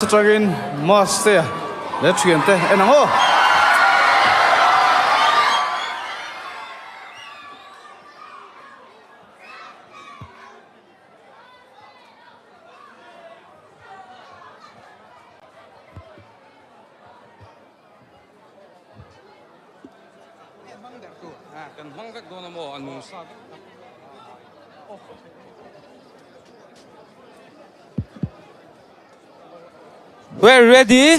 Atangin Mastea leh thiante en ang aw. We're ready.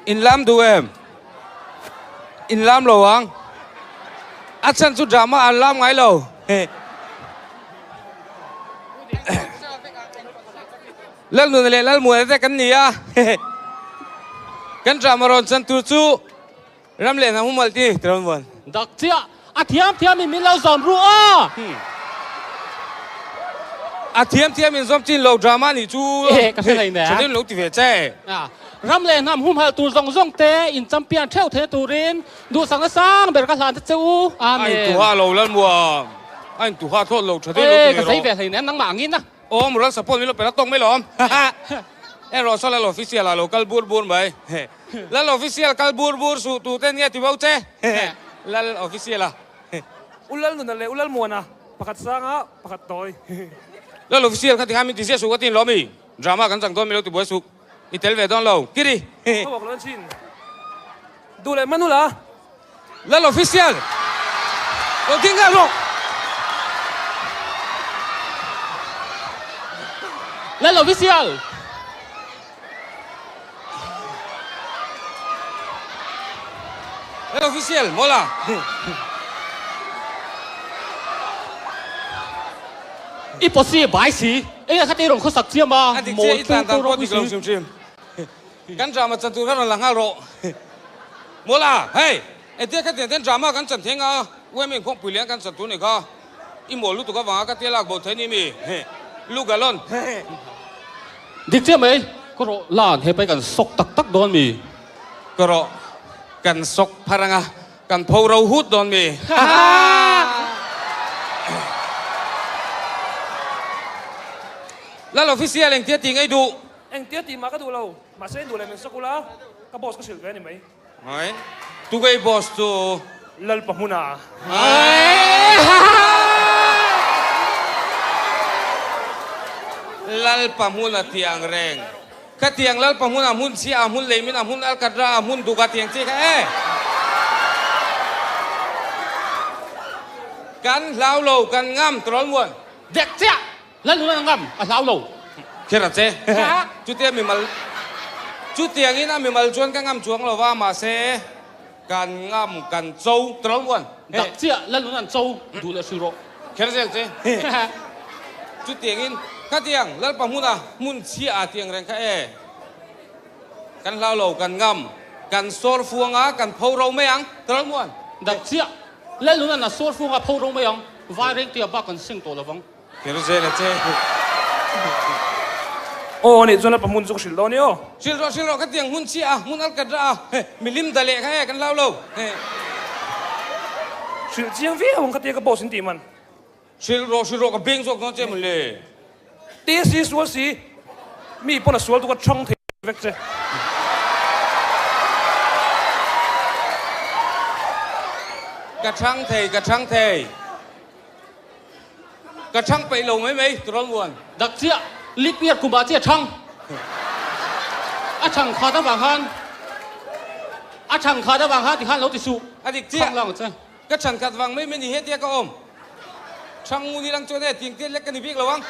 In lam duh em? In lam lo ang. A chhan chu drama an lam ngai lo. Lalnuna leh Lalmuana te kan ni a. Kan drama rawn chan tur chu Ram leh hnam humal ti tirawn vuan. Dak chiah a thiam thiam in min lo zawm ru aw. A thiam thiam in zawm chin lo drama nih chu. Eh ka hre hlei nen. Tha deuhin lo ti ve che. Ram leh hnam humhalh tur zawng zawng te in champion theuh theihna turin duhsakna sang ber ka hlan ta che u. Amen. A intuha lo Lalmuam. A intuha thlawt lo tha deuhin lo ti ve rawh. Eh ka zei ve hlei nen nangmah angin a. Aw moral support min lo pe la tawk mai lawm. En rawh saw Lal official ah lo kal bur bur mai. Lal official kal bur bur suh tu te nia ti bo che. Lal official a. U Lal Nuna leh U Lal Muana pakhat sanga pakhat tawi. Lal official kha tikhan min ti ziah suh ka tin lawm i. Drama kan chang dawn mi lo ti buai suh. I tel ve dawn lo. Kiri. Ka walk lo an chin. Duh leh Manula. Lal official lo ding nghal rawh. Lal official. Lal official mawla. I pawsi bai si. Enge kha te rawn khawsak chiam a. A dik chiah i tlan dan pawh dik lo hrim hrim. Kan drama chan tur kha rawn la nghal rawh. Mawla, hei, engtia kha tiang ten drama kan chan theng a, UMA inkhawmpui lian kan chan tur nih kha. I mawl lutuk avanga ka tia lak bo thei ni mi? Lu galon. Dik chiah mai, ka rawh lan he pai kan sawk tak tak dawn mi? Ka rawh kan sawk phar anga kan pho ro hut dawn mi? Lal official engtia tih ngei duh? Engtia tih mah ka duh lo, mahse duh leh min sawk ula, ka boss ka hrilh ve a ni mai. Hai, tugei boss chu? Lalpa hmuna. Lalpa hmuna tiang reng. Ka tiang Lalpa hmuna hmun chhia, a hmun leimin, a hmun alkatra, a hmun duka tiang chi kha e. Kan hlau lo, kan ngam, turawl muan. Dek chiah! Lalnuna na ngam a hlau lo. Kher a che. Chutia mimal Chutiangin a mimal chuan ka ngam chuang lo va, mahse kan ngam kan cho tawlh muan. Dak chiah Lalnuna an cho duh leh hril rawh. Kher zel che. Chutiangin khatiang Lalpa hmuna hmun chhia ah tiang reng kha e. Kan hlau lo, kan ngam, kan sawr fuang a, kan pho ro mai ang tawlh muan. Dak chiah Lalnuna an a sawr fuang a pho ro mai ang, vai reng tia bak kan seng tawh lo vang. Kher zel a che. Aw anih chuan a pa hmun chu ka hrilh dawn i aw. Hrilh rawh hrilh rawh ka tiang hmun chiah a hmun al kat rah a he milim da leh kha e kan hlau lo he. Hrilh chiang viau ang ka tia ka boss in tih man. Hrilh rawh hrilh rawh ka beng zawk dawn che mawn le. Ti si sual si mi pawn a sual tu ka chhang thei vek che. Ka chhang thei ka chhang thei. Ka chhang peih lo mai mai, Turawl Muan. Dak chiah, lip year kumah chiah chhang. A chhang khat avang khan, a chhang khat avang khan tikhan lo ti suh. A dik chiah. Chhang lang che. Ka chhan khat vang mai mai ni he tia ka awm. Chhang ngu ni lang chuan e ting tiat lek ka ni bik lo ang.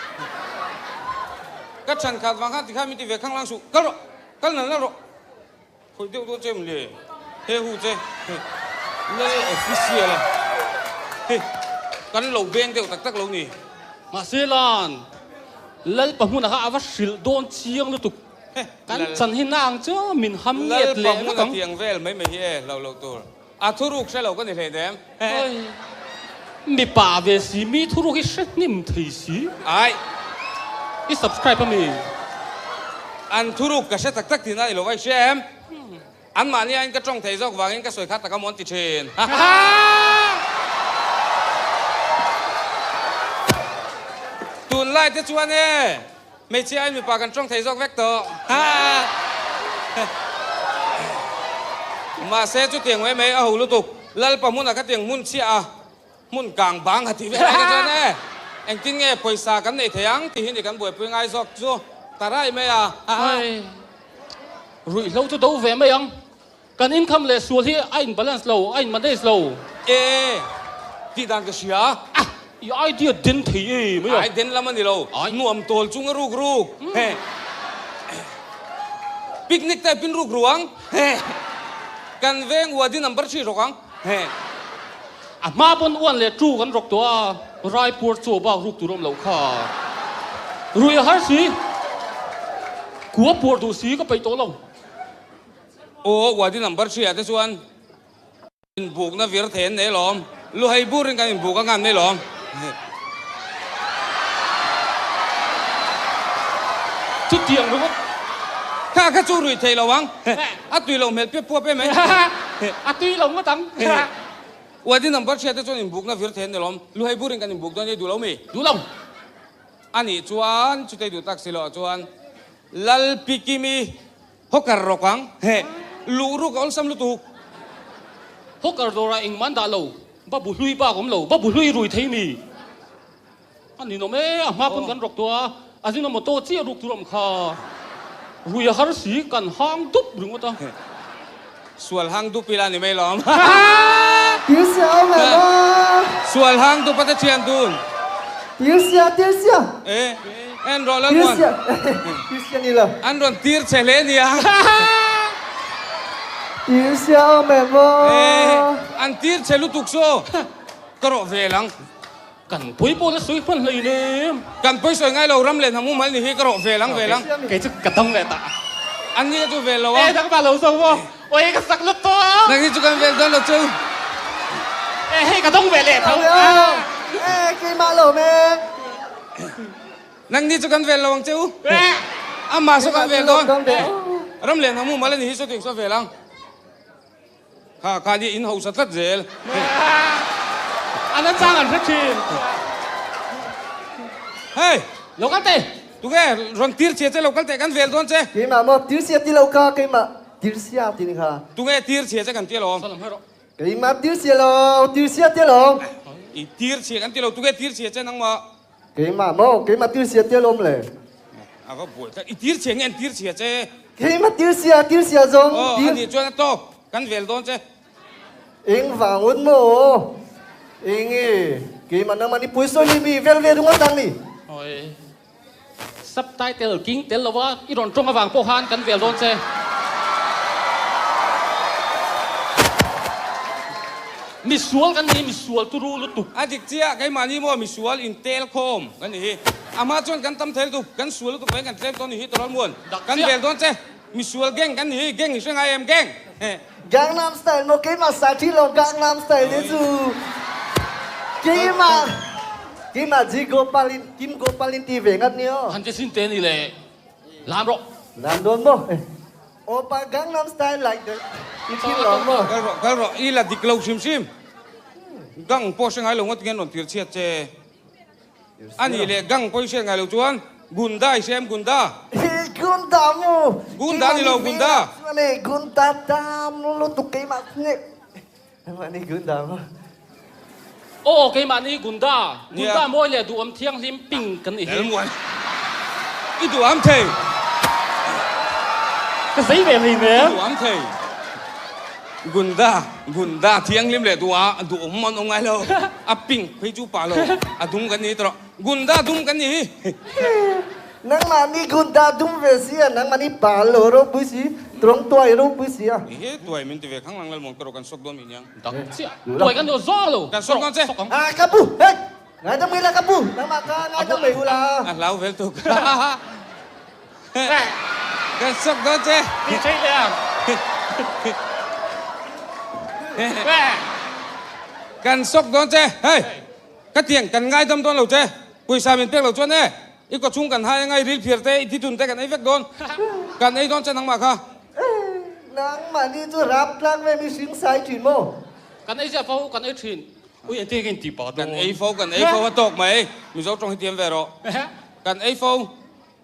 Ka chhan khat vang khan tikhan min ti ve khang lang suh. Kal rawh, kal nal nal rawh. Khawih deuh dawn che em le? He hu che Lal official a hei kan lo beng deuh tak tak lo ni. Mahse lan Lalpa hmunah kha a va hrilh dawn chiang lutuk. Kan chan hi na ang chu min ham nget leh vek ang. Lalpa hmuna tiang vel mai mai hi e hlauh loh tur. A thuruk hre lo ka ni hlei nem. Mipa ve si mi thuruk hi hre hnim thei si. Ai. I subscribe a mi? An thuruk ka hre tak tak tihna i lo va i hria em? An mahni aiin ka tawng thei zawk vangin ka sawi kha tak a mawn ti thin. Tunlai te chuan e, hmeichhia aiin mipa kan tawng thei zawk vek tawh. Mahse chutiang mai mai a ho lutuk. Lalpa hmunah kha tiang hmun chhiah a, hmun kang bang ha tih vel ai kha chuan e, engtin nge pawisa kan neih thei ang tih hi ni kan buaipui ngai zawk chu ta rai mai a. Ruihhlo chu do ve mai ang. Kan income leh sual hi a in balance lo, a in manage lo. E, tih dan ka hria. A, i idea den thei e mai a. Ai den lam a ni lo, nuam tawl chung a ruk ruk. He, picnic type in ruk ru ang. He, kan veng wadi number thi rawk ang. He. A hma pawn uan leh tu kan rawk tawh a, Raipur chaw bak ruk tur awm loh kha. Rui a har si, kua puar duh si ka peih tawh lo. Aw, wadi number hria te chuan inbukna vir thei an nei lawm. Luhai burin kan inbuk anga an nei lawm. Chutiang ringawt. Kha kha chu rui thei lo ang. A tui lo hmel piap puap em ai. A tui lo ngawt ang. Wadi number hria te chuan inbukna vir thei an nei lawm. Luhai burin kan inbuk dawn ei duh lo mi? Duh lo. Anih chuan chutei duh tak si loh chuan Lalpikimi Hawker rawk ang, heh, luh ruk a awlsam lutuk. Hawker dawrah engmah an dah lo, babu hlui bak awm lo, babu hlui rui thei mi a ni nawm e, a hma pawn kan rawk tawh a, a zin a motor chiah ruk tur awm kha, rui a har si, kan hang dup ringawt a. Sual hang dup ila ni mai lawm. Tirsia awm em a? Sual hang dup a te thian dun. Tirsia, tirsia. E, en rawh Lalmuan. Tirsia, tirsia ni lo. An rawn tir che hle nia. Tirsia awm em a? E, an tir che lutuk saw. Ka rawh vel ang. Kan pawi pawh la sawi hman hlei nem. Kan pawi sawi ngai lo ram leh hnam umhal ni hi ka rawh vel ang vel ang. Kei chu ka dang leh ta. An ni ka chu vel lo a. E dang ta lo zo maw. Oi ka sak lut tawh a. Nang hi chu kan vel dawn lo chu. E hei ka dawng ve leh tho. E keimah lo me. Nang ni chu kan vel lo ang che u. Amah saw kan vel dawn. Ram leh hnam umhal ani hi saw tiang saw vel ang. Kha kha nia in hausa tlat zel. A na chang an hre thin. Hei! Lo kal teh! Tunge rawn tir chhia che lo kal teh kan vel dawn che. Keimah maw tir chhia ti lo kha keimah tir chhia ti ni kha. Tunge tir chhia che kan ti alawm. Salam hei rawh. Keimah tir chhia lo tir chhia ti alawm. I tir chhia kan ti lo tunge tir chhia che nangmah. Keimah maw keimah tir chhia ti alawm le. A va buai tlat i tir chhia nge an tir chhia che. Keimah tir chhia tir chhia zawng. Aw a nih chuan a tawk. Kan vel dawn che. Eng vang un maw? Eng e, keimah nangmah ni puisawi ni mi vel ve ringawt ang ni. Oi. Subtitle king tel lova i rawn tawng avang pawh khan kan vel dawn che. Misual kan ni, misual turu lutuk. A dik chiah, keimahni maw misual intel khawm kan ni hi. A hma chuan kan tam thei lutuk, kan sual lutuk mai kan tlem dawn ni hi Tawlal Muan. Kan vel dawn che. Misual gang kan nih hi, gang i hre ngai em gang? Gangnam style maw keimah sa thi lo Gangnam style te chu keimah keimah Ji Gopal in Kim Gopal in ti ve ngat ni aw. Han che sin te ni le lam rawh. Lam dawn maw? Opa Gangnam style like the i thin lo maw? Kal rawh kal rawh i la dik lo hrim hrim. Gang pawh hre ngai lo ngawt nge an rawn tir chhiat che. A nih leh gang pawh i hriat ngai lo chuan Gunda i hria em Gunda? Hi Gunda mu! Gunda ni lo Gunda! Chuan e Gunda tam lutuk keimah nge Mahni Gunda mu. Aw keimahni Gunda, Gunda mawi leh duhawm thianghlim ping kan ni hi. Elmuan i duham thei. Ka zei ve hlei nen. I duham thei. Gunda, Gunda thianghlim leh duh a duhawm an awm ngai lo. A pink phei chu pah lo, a dum kan ni tawh. Gunda dum kan ni hi. Nangmahni Gunda dum ve si a, nangmahni pa lo ropui si, tawng tuai ropui si a. He tuai min ti ve khang lang lalmuan ka rawh kan sawk dawn mi niang. Dak chiah, tuai kan duh zawng lo. Kan sawk dawn che. Sawk ang. Ah ka pu, hei, ngaidam mai la ka pu, nangmah kha ngaidam mai u la. A hlau vel tuk. Kan sawk dawn che. Ti thei leh ang. Kan sawk dawn che. Hei, ka tiang kan ngaidam dawn lo che. Pawisa min pek lo chuan e, i kaw chhung kan hai anga i ril phiar te, i thitun te kan ei vek dawn. Kan ei dawn che nangmah kha. Nangmah ni chu rap tlang ve mihring sai thin maw? Kan ei ziah fo, kan ei thin. Ui engtin nge in tih pah dawn? Kan ei fo, kan ei fo a tawk mai. Mizo tawng hi tiam ve rawh. Kan ei fo.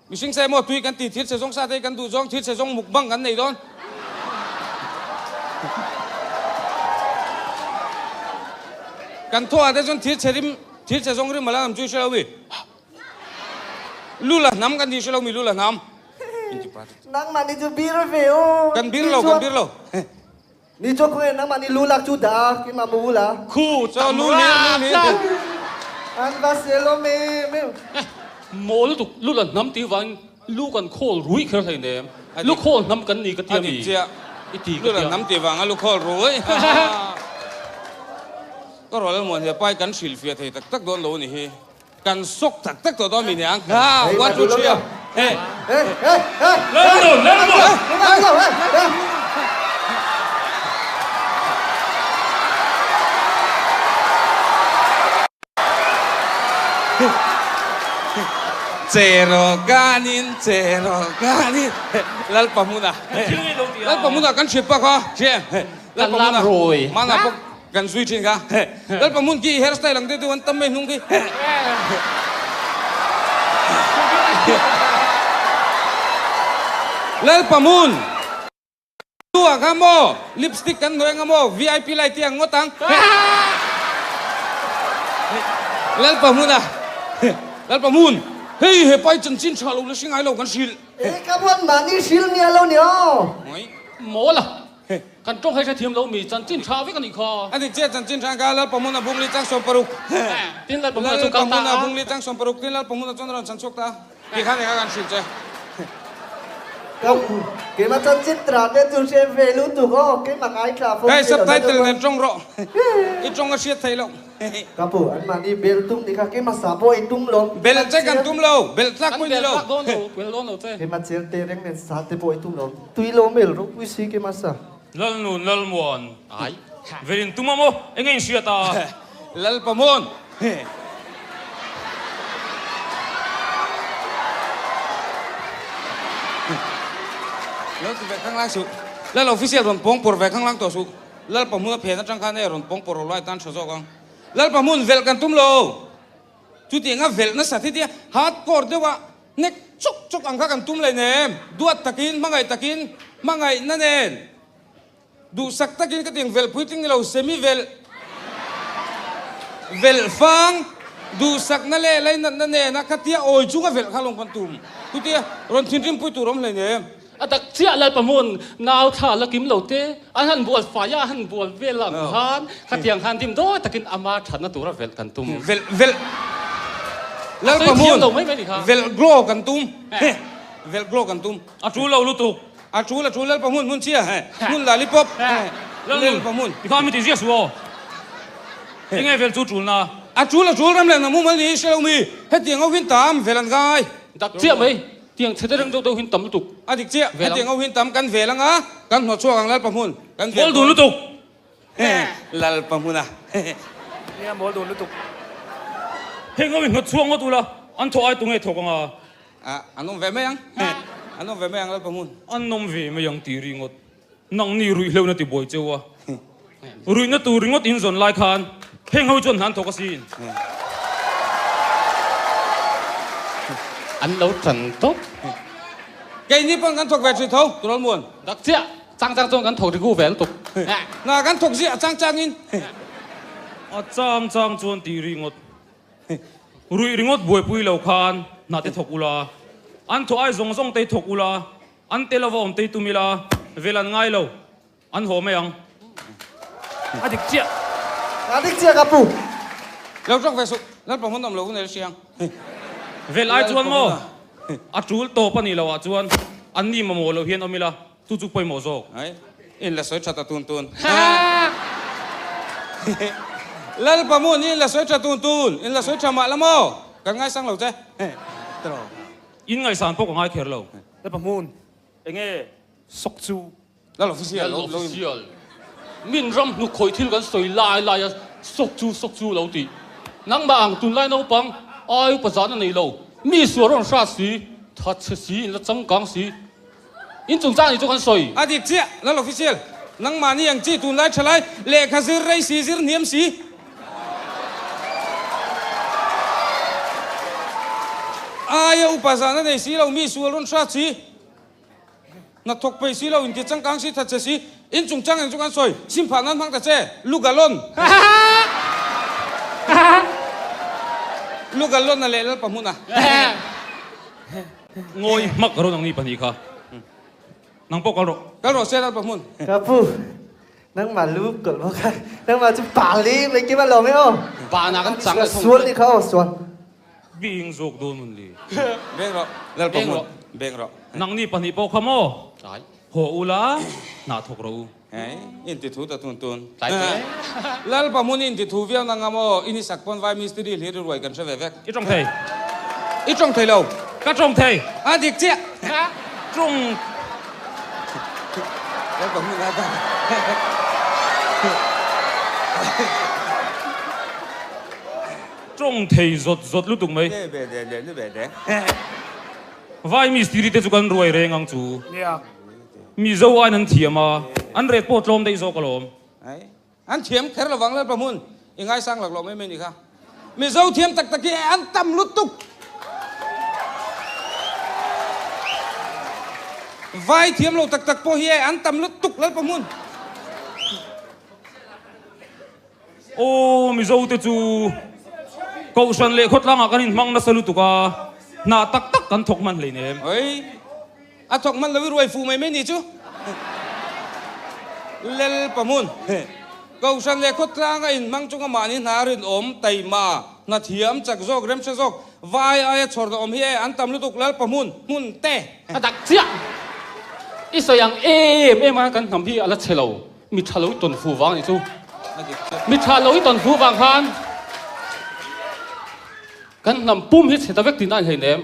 Mihring se maw tui kan ti thil che zawng sa te hi kan duh zawng thil che zawng mukbang kan nei dawn. Kan thawh ah te chuan thil che rim thil che zawng rim a la nam chu i hre lo mi. Lu la hnam kan ti hre lo mi lu la hnam. Nangmah ni chu bir ve aw. Kan bir lo kan bir lo. Ni chu khawnge nangmah ni lu lak chu dah a keimah maw ula. Khu tam rak rak. An va sel awm em em. Maw lutuk lu la hnam tih vangin lu kan khawl rui kher hlei nem. Lu khawl hnam kan ni ka ti ami? I ti ka Lu la tia. hnam tih vanga lu khawl rui. Ka rual almuan he pai kan hrilhfiah thei tak tak dawn lo a ni hi. Kan sawk tak tak tawh dawn mi niang. Ha, one two three a. Hey. Lalnu, Lalnu! Cheraw kanin, cheraw kanin. Lalpa hmuna. Lalpa hmuna kan hriat pak a. Kan lam rui. Mana pawh Kan zui thin kha. Lalpa hmun khi hair style ang deuh deuh an tam mai hnung khi. Lalpa hmun ah kha maw lipstick kan hnawih anga maw vip light hi ang ngawt ang. Lalpa hmun ah Lalpa hmun hei hepa hi chanchin tha lo la hre ngai lo kan hrilh. E ka buan mahni hrilh miah lo ni aw. Mawl a. Kan tawng hei hrethiam lo mi chanchin tha vek a nih kha. A dik chiah chanchin tha ka Lalpa hmuna bungli chang 60. Tin Lalpa hmuna chu kal ta a. Lalpa hmuna bungli chang 60 tin Lalpa hmuna chuan a rawn chan chhuak ta a. Ti khan eng a kan hrilh che. Ka keimah chanchin tra te chu hre ve lutuk aw keimah ngaithla fo Hei subtitle nen tawng rawh. I tawng a hriat theih loh. Ka pu an mahni bel tum ni kha keimah sa pawh i tum lo. Bel che kan tum lo, bel tlak pawh i ni lo. Kan bel tlak dawn lo, bel dawn lo che. Keimah cher te reng nen sa te pawh i tum lo. Tui lo mel ropui si keimah sa. Lalnun Lalmuan. Ai. Velin tum a maw? Enge in hriat a? Lalpamuan. Lo ti ve khanglang suh. Lal official rawn pawng pawr ve khanglang tawh suh. Lalpa hmun a phen atang khan e rawn pawng pawr rawh lai tan tha zawk ang. Lalpa hmun velh kan tum lo. Chutiang a velh nasa thi tia hardcore deuh a nek chuk chuk ang kha kan tum leh nem. Duat takin, hmangaih takin, hmangaihna nen duhsak takin ka tiang velh puitling ni lo semi velh velh fang duhsakna leh lainatna nen a khatia awi chunga velh kha lawng kan tum. Chutia rawn thinrim pui tur awm hlei nem. A tak chiah Lalpa hmun nau thla la kim lo te, an han bual fai a, a han bual vel ang khan khatiang khan dim dawi takin ama thatna tura velh kan tum. Velh velh Lalpa hmun velh glow kan tum velh glow kan tum. A tul lo lutuk. A tul a tul Lalpa hmun hmun chhia hmun lalipop Lalpa hmun. Tikhan mi ti ziah suh aw. Enge velh chu tulna? A tul a tul ram leh hnam mumal ni hre lo mi hetiang ho hin tam velh an ngai. Dak chiah mai. Tiang chhe te reng deuh deuh hin tam lutuk. A dik chiah, hetiang ho hin tam kan vel anga, kan hnawt chhuak ang Lalpa hmun, kan vel Mawl dun lutuk. Lalpa hmun a. Nia mawl dun lutuk. Heng ho hi hnawt chhuak ngawt ula, an thawh ai tunge thawk anga? A, an awm ve mai ang. An awm ve mai ang Lalpa hmun. An awm ve mai ang tih ringawt. Nangni ruihhleuhna ti buai cheu a, ruihna tur ringawt in zawn lai khan heng ho chuan hna an thawk asin. An lo tan tawp. Keini pawn kan thawk ve thin tho, Turawl Muan. Dak chiah, chang chang chuan kan thawk rigu ve lutuk. Hna kan thawk ziah chang changin. A chang chang chuan tih ringawt. Ruih ringawt buaipui lo khan hna te thawk ula, an thawh ai zawng zawng te thawk ula, An tel ava awm tei tum ila, vel an ngai lo, an haw mai ang. A dik chiah. A dik chiah ka pu. Lo tawk ve suh, Lalpa hmun awm lo hun el hriang. Vel ai chuan maw? A tul tawp a nih loh ah chuan an ni mamawh loh hian awm ila, chu chu pawimawh zawk. Ai, in la sawi tha ta tun tun. Lalpa hmun in la sawi tha tun tun, in la sawi tha mah la maw? Kan ngaisang lo che. In ngaihsan pawh ka ngai kher lo. Lalpa hmun. Enge sawk chu? Lal official lo Lal official. Min ram hnuk khawih thil kan sawi lai lai a sawk chu sawk chu lo tih. Nangmah ang tunlai naupang ai upa zan a nei lo. Mi sual rawn hrat si, that chhe si, in la changkang si. In chungchang nih chu kan sawi. A dik chiah, Lal official. Nangmah ni ang chi tunlai tha lai, lehkha zir rei si, zir hniam si. Aia upa zahna nei si lo, mi sual rawn hrat si, hna thawk peih si lo, inti changkang si, thatchhe si, in chungchang eng chu kan sawi, sim phah nan hmang ta che, Lugalon. Lugalon a leh Lalpa hmun a. Ngawi hmak rawn ang ni kha. Nang pawh kal rawh. Kal rawh se Lalpa hmun. Ka pu, nangmah lu kawlh bawk a, nangmah chu pa li mai kim a lawm e aw. Pa na kan chang leh thung. Sual ni kha aw sual. Bing zawk dawn mun li. Beng rawh Lalpa hmun. Beng rawh. Nangni pahnih pawh kha maw? Haw ula, hnah thawk rawh u. Hei, inti thu ta tun tun. Tlai te. Lalpa hmun inti thu viau nang ang maw? I ni sak pawn vai mistiri hlir i ruai kan hre ve vek. I tawng thei. I tawng thei lo. Ka tawng thei. A dik chiah. Tawng. Lalpa hmun a ta. Tawng thei zawt zawt lutuk mai. Vai mistiri te chu kan ruai reng ang chu. Mizo aiin an thiam a, an ret pawh tlawm daih zawk alawm. An thiam kher lovang Lalpa hmun i ngaisang lak loh mai mai ni kha. Mizo thiam tak tak hi an tam lutuk. Vai thiam lo tak tak pawh hi an tam lutuk Lalpa hmun. Aw Mizo te chu Kohhran leh khawtlangah kan inhmang nasa lutuk a, hna tak tak kan thawk hman hleinem. Oi. A thawk hman lo i ruai fuh mai mai ni chu. Lel Pahmun, Kohhran leh khawtlang a inhmang chunga mahni hna rinawm, taima, hna thiam, chak zawk, remhre zawk, vai aia chhawrna awm hi e, an tam lutuk Lal Pahmun, hmun te. A dak chiah. I sawi ang em em a kan hnam hi a la chhe lo. Mi tha lo i tawn fu vang anih chu. Mi tha lo i tawn fu vang khan kan hnam pum hi chhe ta vek tihna a ni hlein em?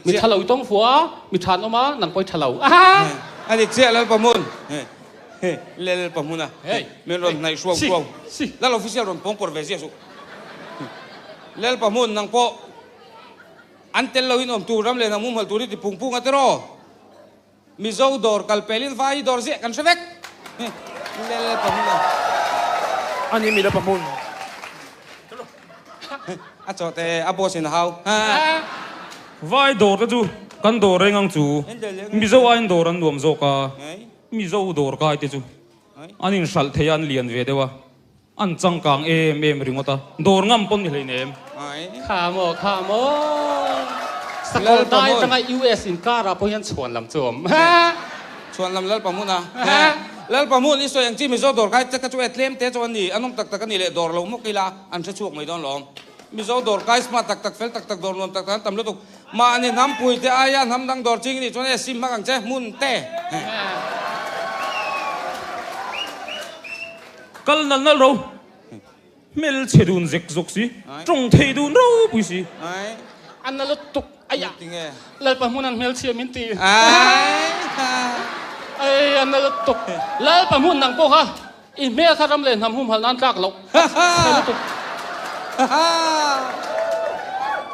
Mi tha lo i tawng fu a, mi tha an awm a, nang pawh i tha lo. A dik chiah Lal Pahmun. Lal Pahmun a min rawn hnaih hruau hruau. Lal official rawn pawng pawr ve ziah suh. Lal Pahmun nang pawh an tel loin awm tur ram leh hnam humhalh tur hi ti pung pung a tiraw? Mizo dawr kal pelin vai dawr ziah kan hre vek. Lel pahmun a. Ani mila pahmun. A chaw te a boss in a hau. Vai dawr te chu kan dawr reng ang chu. Mizo aiin dawr an nuam zawk a. Mizo dawr kai te chu an inhralh thei a an lian ve deuh a. An changkang em em ringawt a, dawr ngam pawn ni hleinem. Kha maw, kha maw. Sakawr dai atanga US inkar ah pawh hian chhuan lam chu a awm. Chhuan lam Lalpa hmun a. Lalpa hmun i sawi ang chi Mizo dawr kai te kha chu e tlem te chu an ni, an awm tak tak a ni leh dawr lo mawk ila an hre chhuak mai dawn lawm. Mizo dawr kai smart tak tak fel tak tak dawr nuam tak tak an tam lutuk. Mahni hnampui te aia hnam dang dawr ching i nih chuan e sim hmak ang che hmun te. Kal nal nal ro. Hmel chhe dun zek zawk si, tawng thei dun ropui si. A na lutuk aiah Lalpa hmun an hmel chhia min ti. Ai a na lutuk. Lalpa hmun nang pawh kha i hmel kha ram leh hnam humhalh nan tlak loh. Chhe lutuk.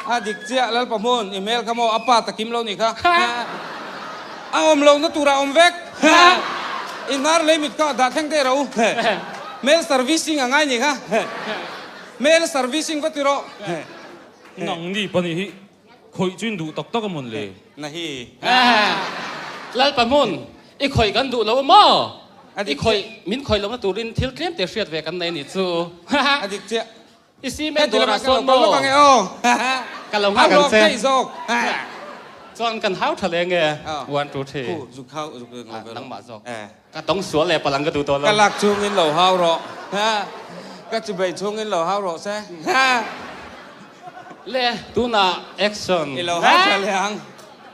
A dik chiah Lalpa hmun i hmel kha maw a pa takim lo nih kha. A awm lohna turah awm vek. I hnar lei mit kha dah thleng teh ro. Hmel servicing a ngai nih kha. Hmel servicing va ti rawh. Nang ni pahnih hi khawih chu in duh tak tak a mawn le? Na hi. Lalpa hmun, i khawih kan duh lo a maw? I khawih, min khawih lohna turin thil tlem te hriat ve kan nei nih chu. A dik chiah. I cement dawrah sawn maw? Ka lo nghak ang che. Chuan kan hau tha leh nge? One, two, three. Nangmah zawk. Ka tawng sual leh palang ka duh tawh lo. Ka lak chungin lo hau rawh. Ka chubei chungin lo hau rawh se. Le, tunah action. I lo hau tha leh ang.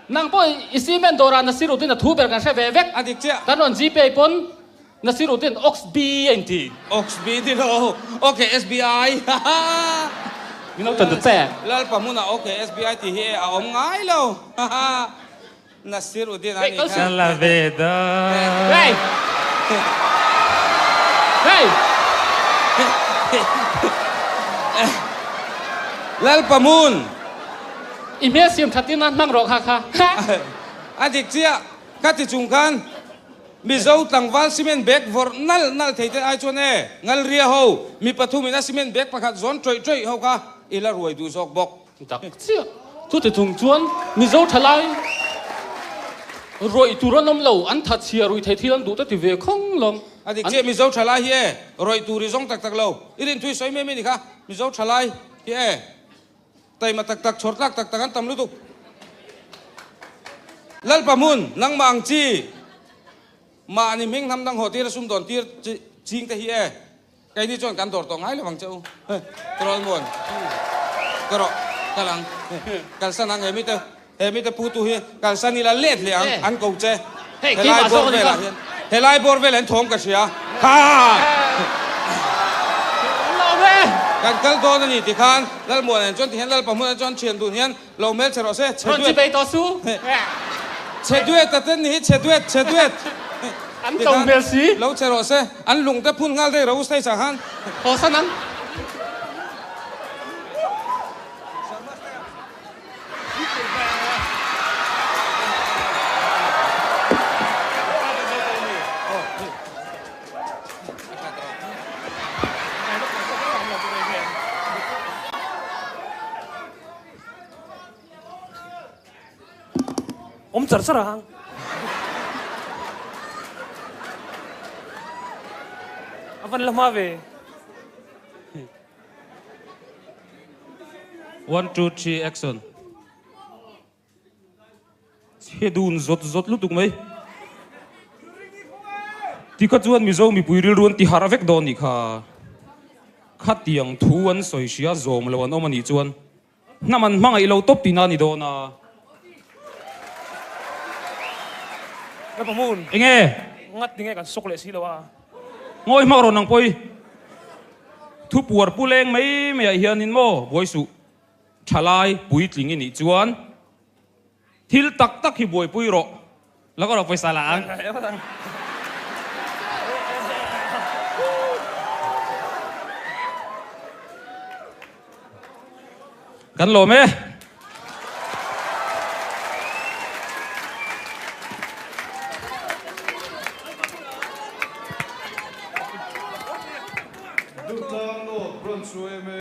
Nang pawh i cement dawrah Nasiruddin a thu ber kan hre ve vek. A dik chiah. Kan rawn Gpay pawn Nasiruddin Oxby a inti. Oxby ti lo. Ok SBI. Min lo tan ta che. Lalpa hmunah ok SBI tih hi a awm ngai lo. Nasiruddin a nih kha. La ve da. Hey! Hey! Lalpa hmun. I hmel siam that in a hmang rawh kha kha. A dik chiah. Ka ti chung khan. Mizo tlangval cement bag vawrh nalh nalh thei te ai chuan e, Ngalria ho, mi pathumin a cement bag pakhat zawn ṭawih ṭawih ho kha i la ruai duh zawk bawk. Dak chiah. Chuti chung chuan Mizo thalai rawih tur an awm lo, an thatchhia ruih theih thil an duh te ti ve khawng lawng. A dik chiah, Mizo thalai hi e, rawih tur i zawng tak tak lo. I rin thui sawi mai mai ni kha, Mizo thalai hi e, taima tak tak, chhawr tlak tak tak an tam lutuk. Lalpa hmun, nangmah ang chi, mahni hming hnam dang haw tir a sumdawn tir ching te hi e. Keini chuan kan dawr tawh ngai lo ang che u. Troll muan. Ka rawh. Kal ang. Kalsan ang he mite he mite pu tu hi kalsan ila let leh ang an ko che. Helai bawr velah hian helai bawr velah hian thawm ka hria. Ha! Kan kal dawn a ni ti khan Lalmuan en chuan ti hian Lalpa hmunah chuan thian dun hian lo hmel che rawh se. Chhe duet. Chhe duet a ten ni hi chhe duet chhe duet. An to hmel si. Lo che rawh se. An lung te phun nghal daih rawh u stage ah khan. Haw san ang. Awm char char ang. A van la hma ve. One two three action. Chhe dun zawt zawt lutuk mai. Tikha chuan Mizo mipui rilru an ti harh vek dawn nih kha. Khatiang thu an sawi hria zawm lo an awm anih chuan Hnam an hmangaih lo tawp tihna a ni dawn a. Ka pa hmun. Enge? Ngat tinge kan sawk leh si lo a. Ngawi hmak rawn ang pawi. Thu puar pu leng mai mai ah hianin maw buai suh. Thalai puitling i nih chuan thil tak tak hi buaipui rawh. Lo ka rawh pawisa la ang. Kan lawm e. Dutlang North Branch yma.